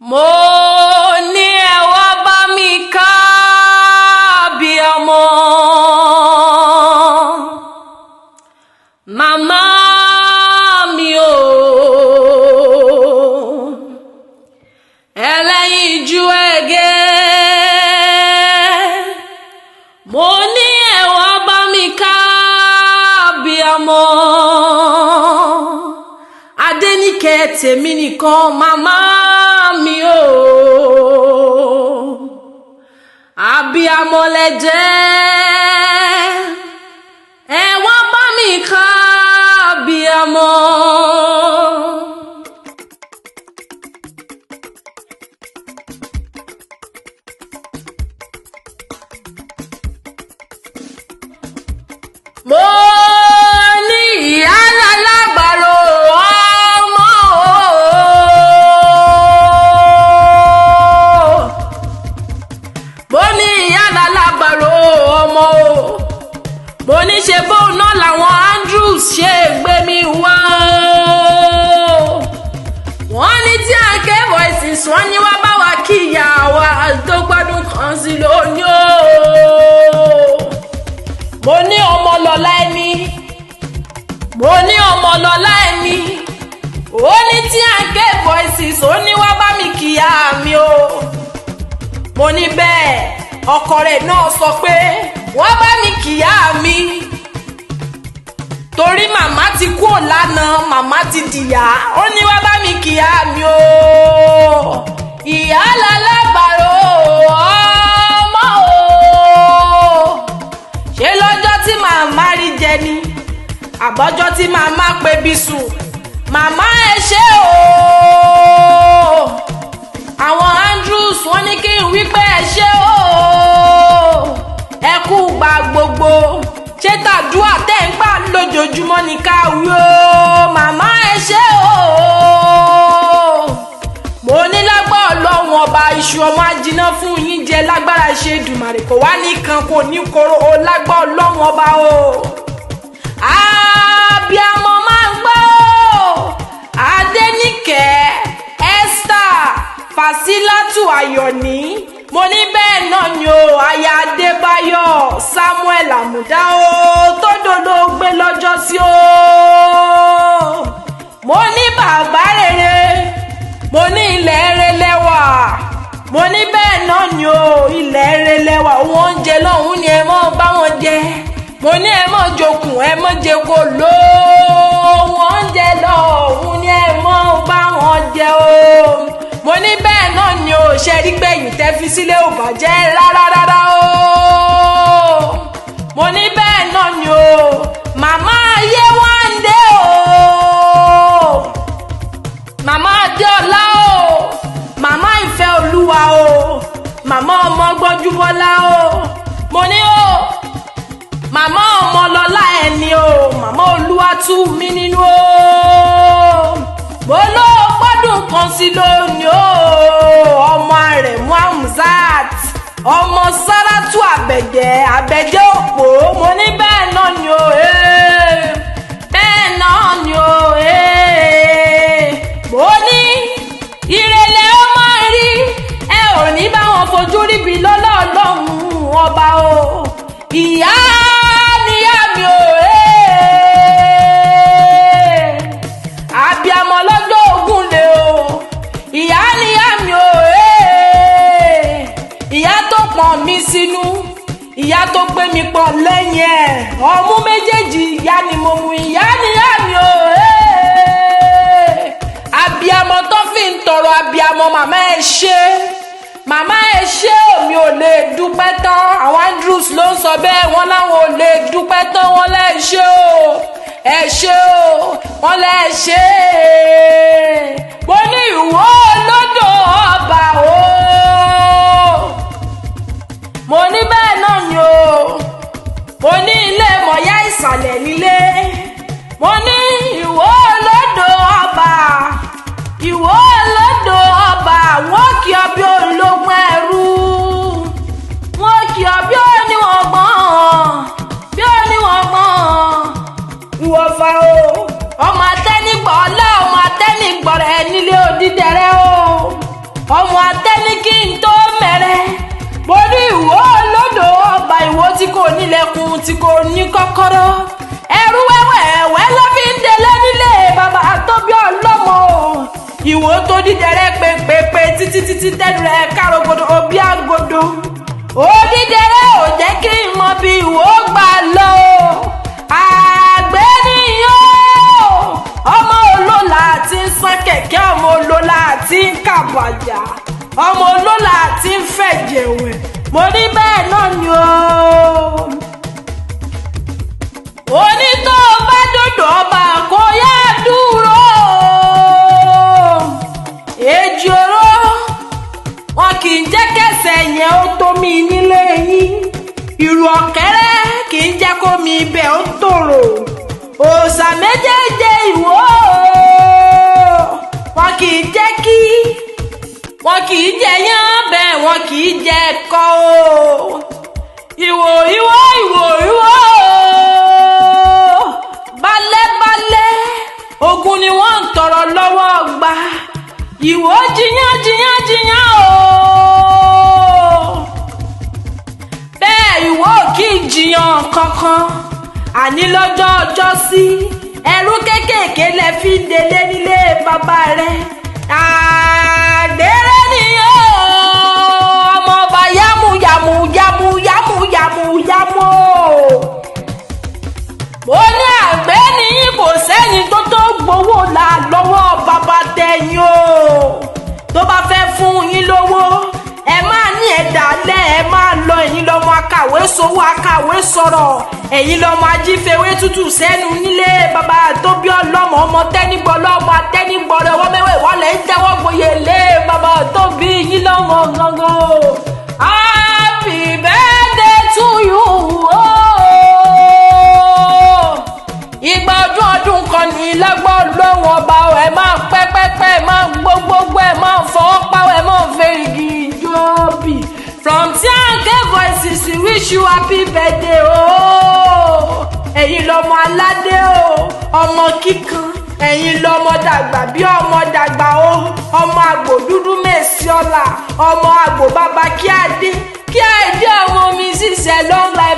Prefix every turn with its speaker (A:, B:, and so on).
A: Mo ní ẹ wá bá mi kábíyamọ. Màmá mi o, ẹlẹ́yinjú ẹ̀gẹ́. Mo ní ẹ wá bá mi kábíyamọ. Adéníkẹ́ tèmi nìkan màmá mi o. Abíamọ lẹ jẹ́. Ẹ wá bá mi kábíamọ. Mo ní ìyá lálábàárò ọmọ o. Mo ní ìyá lálábàárò ọmọ o. Mo ní ṣe bóun náà làwọn Andrews ṣe gbé mi wá o. Wọ́n ní tí àǹkẹ́ voices wọ́n ní wá bá wa kí ìyá wa tó gbádùn kan sí lónìí o. Mo ní ọmọ lọ́lá ẹni, mo ní ọmọ lọ́lá ẹni. Ó ní tí àǹkẹ́ voices ó ní wá bá mi kíyà mi o. Mo ní bẹ́ẹ̀ ọkọ rẹ̀ náà sọ pé wá bá mi kíyà mi, torí màmá ti kú ò lánàá, màmá ti dìyà. Ó ní wá bá mi kíyà mi o. Ìyá lálábàárò ọmọ o. Ṣé lọ́jọ́ tí màmá rí jẹ ni àbọ́jọ́ tí màmá pe bí sùn? Màmá ẹ ṣé o. Àwọn Andrews wọ́n ní kí n wí pé ẹ ṣé o, ẹ kú gba gbogbo. Ṣé tàdúà tẹ́ ń gbà lójoojúmọ́ ní ká wí o? Màmá ẹ ṣé o. Mo ní lágbá Ọlọ́run ọba, iṣu ọmọ ajiná fún yín jẹ lágbára ṣe dùmàrè, kò wá nìkan kò ní koro o lágbá Ọlọ́run ọba o. Abíamọ máa ń gbọ́ o. Adéníkẹ́ Esther Fasilatu Ayọ̀ní, mo ní bẹ́ẹ̀ náà ni o. Aya Adébáyọ̀ Samuel Àmùdá o, tó dodo gbé lọ́jọ́ sí o. Mo ní bàbá rere, mo ní ilẹ̀ rere lẹ́wà. Mo ní bẹ́ẹ̀ náà ni o, ilẹ̀ rere lẹ́wà. Òun oúnjẹ lọ́hùn ni ẹ mọ́ bá wọn jẹ. Mo ní ẹ mọ́ jokùn, ẹ mọ́ jẹ kó ló. Òun oúnjẹ lọ́hùn ni ẹ mọ́ bá wọn jẹ o. Mo ní bẹ́ẹ̀ náà ni o, ṣe rí gbẹ̀yìn tẹ́ fi sílé ò bàjẹ́ rárá rárá o. Mo ní bẹ́ẹ̀ náà ni o, màmá ayé wá ń dé o. Màmá Adéọlá o, màmá ìfẹ́ olúwa o, màmá ọmọ gbọ́njúbọ́lá o. Mo ní o, màmá ọmọ lọ́lá ẹni o, màmá olúwa tú mi nínú o. Mo ló gbọ́dún kan sí lónìí o. Ọmọ rẹ̀ Muhamzat, ọmọ Sáràtù Àbẹ̀jẹ́, Àbẹ̀jẹ́ òpó. Mo ní bẹ́ẹ̀ náà ni o, bẹ́ẹ̀ náà ni o. Mo ní ìrẹ̀lẹ̀ ó máa rí, ẹ ò ní bá wọn fojú ríbi lọ́lọ́ọ̀lọ́hún ọba o. Ìyá níyà mi o. Àbíamọ lọ́jọ́ ogún lé o. Ìyá níyà mi o. Ìyá tó pọ̀n mi sínú, ìyá tó gbé mi pọ̀n lẹ́yìn ẹ̀, ọmú méjèèjì ìyá ni mo mu. Ìyá níyà mi o. Àbíamọ tó fi ń tọrọ àbíamọ, màmá ẹ ṣé, màmá ẹ ṣé o. Mi ò lè dúpẹ́ tán. Àwọn Andrews ló ń sọ bẹ́ẹ̀, wọ́n láwọn ò lè dúpẹ́ tán. Wọ́n lẹ́ ṣé o, ẹ ṣé o, wọ́n lẹ́ ṣé. Mo ní ìwọ olódò ọba o. Mo ní bẹ́ẹ̀ náà ni o. Mo ní ilé mọ̀yá ìsàlẹ̀ nílé. Mo ní ìwọ olódò ọba, ìwọ olódò ọba. Wọ́n kì ọ bí ológun ẹrú, wọ́n kì ọ bí oníwọ̀n gbọ́n, bí oníwọ̀n gbọ́n. Ìwọ̀fà o, ọmọ atẹ́nigbọ̀ ọlá, ọmọ atẹ́nigbọ̀ rẹ̀ nílé odídẹrẹ́ o. tí kò nílẹ̀kùn, tí kò ní kọ́kọ́rọ́. Ẹrú wẹ́wẹ́wẹ́ ló fi ń délé nílé bàbá tó bí ọlọ́mọ o. Ìwò tó dídẹrẹ́ pépépé títí títí tẹ́nu rẹ̀ károgodo òbí àgòdò. Òdídẹrẹ́ ò jẹ́ kí n mọ bí ìwò gbà lọ o. Àgbẹ̀ nìyó, ọmọ olóla tí ń sán kẹ̀kẹ́, ọmọ olóla tí ń kàbàyà, ọmọ olóla tí ń fẹ̀jẹ̀wẹ̀. Mo ní bẹ́ẹ̀ náà ni o. Onítọ̀ bá dòdò ọba kò yá dúró. Èjì oró, wọn kì í jẹ́ kẹsẹ̀ yẹn ó tó mi nílé yín. Ìrù ọ̀kẹ́rẹ́ kì í jẹ́ kó mi ibẹ̀ ó tòrò. Òòṣà méjèèjì Ìwó, wọn kì í jẹ́ kí wọn kì í jẹ yán bẹ́ẹ̀, wọn kì í jẹ ẹ̀kọ o. Ìwò, ìwò, ìwò, ìwò, balẹ̀balẹ̀ ogun ni wọ́n ń tọrọ lọ́wọ́ gbà. Ìwò jiyàn jiyàn jiyàn o, bẹ́ẹ̀ ìwò kì í jiyàn kankan. Àní lọ́jọ́ ọjọ́ sí, ẹrú kéékèèké lẹ fi ń délé nílé bàbá rẹ̀. Àgbèrè nìyó, ọmọọba yámú yámú yámú yámú yámú yámú o. Mo ní àgbẹ̀ nìyí, kò sẹ́ni tó tó gbowó là lọ́wọ́ bàbá tẹ̀yìn o. Tó bá fẹ́ fún yín lówó, ẹ máa ní ẹ̀dá lẹ́ ẹ máa lọ. Ẹ̀yin lọ́mọ akàwé sowó, akàwé sọ̀rọ̀, ẹ̀yin lọ́mọ ajífẹ́wé tútù sẹ́nu nílé bàbá tó bí ọlọ́mọ. Ọmọ tẹ́nigbọ́ lọ́mọ atẹ́nigbọ́ rẹ̀ wọ́n mẹ́wẹ́ ìwọ́lẹ̀ ń jẹ́wọ́ gboyè lé bàbá tó bí yín lọ́mọ gangan o. Happy birthday to you o. Ìgbà ọdún ọdún kan ní lágbọ́ lọ́wọ́ ọba o. Ẹ máa pẹ́ pẹ́pẹ́, ẹ máa gbogbogbò, ẹ máa fọwọ́ pawọ́, ẹ máa fẹ́rìgì jóbi. From T&K Voices, we wish you happy birthday o. Ẹ̀yin lọ́mọ aládé o, ọmọ kíkan. Ẹ̀yin lọ́mọ dàgbà bí ọmọ dàgbà o, ọmọ àgbò dúdú mèsì ọ̀la, ọmọ àgbò bàbá kí adé kí àìdí ọmọ mi ṣiṣẹ́ long life.